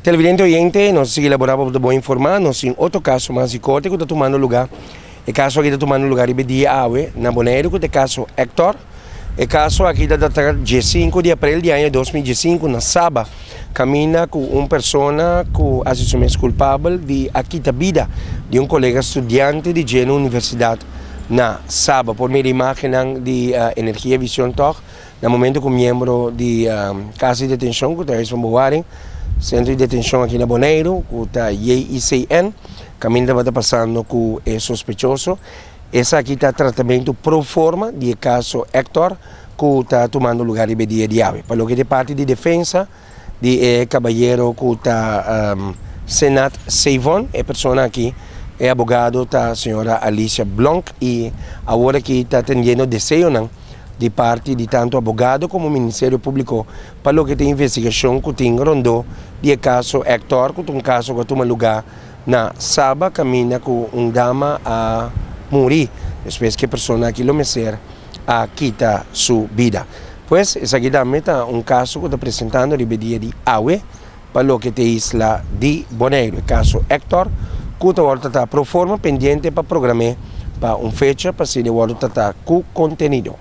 Televidente oyente, nos ta sigui elabora pa bo ta bon informa. Nos tin otro caso mas di corte cu ta tumando luga. E caso aki ta tumando luga riba e dia awe na Boneiru cu ta e caso Hector. E caso aki ta data diescinco di april di aña 2015 na Saba, caminda cu un persona cu a haci su mes culpabel di a kita bida di un colega studiante di dje na universidad na Saba. Por mira imagennan di Energia Vision tog. Na momento ku miembro di Kas di Detenshon ku ta Huis van Bewaring, Sentro di Detenshon aki na Boneiru ku ta JICN, kaminda tabata pasando ku e sospechoso. Esaki ta tratamentu pro forma di e kaso Hector ku ta tumando lugar riba e dia di awe. Pa loke ta e parti di defensa di e kabayero ku ta Senat Seivon, e persona aki, e abogado ta señora Alicia Blonk i awor aki ta atendiendo deseonan di parti di tantu abogado komo Ministerio Públiko pa loke ta e investigashon ku tin rondó di e kaso Hector ku ta un kaso ku a tuma lugá na Saba kaminda ku un dama a muri despues ku e persona aki lo mester a kita su bida. Pues esaki tambe ta un kaso ku ta presentando riba e dia di awe pa loke ta e isla di Boneiru, e kaso Hector ku ta wòrdu tratá pro forma pendiente pa program'é pa un fecha pa asina e wòrdu tratá ku kontenido.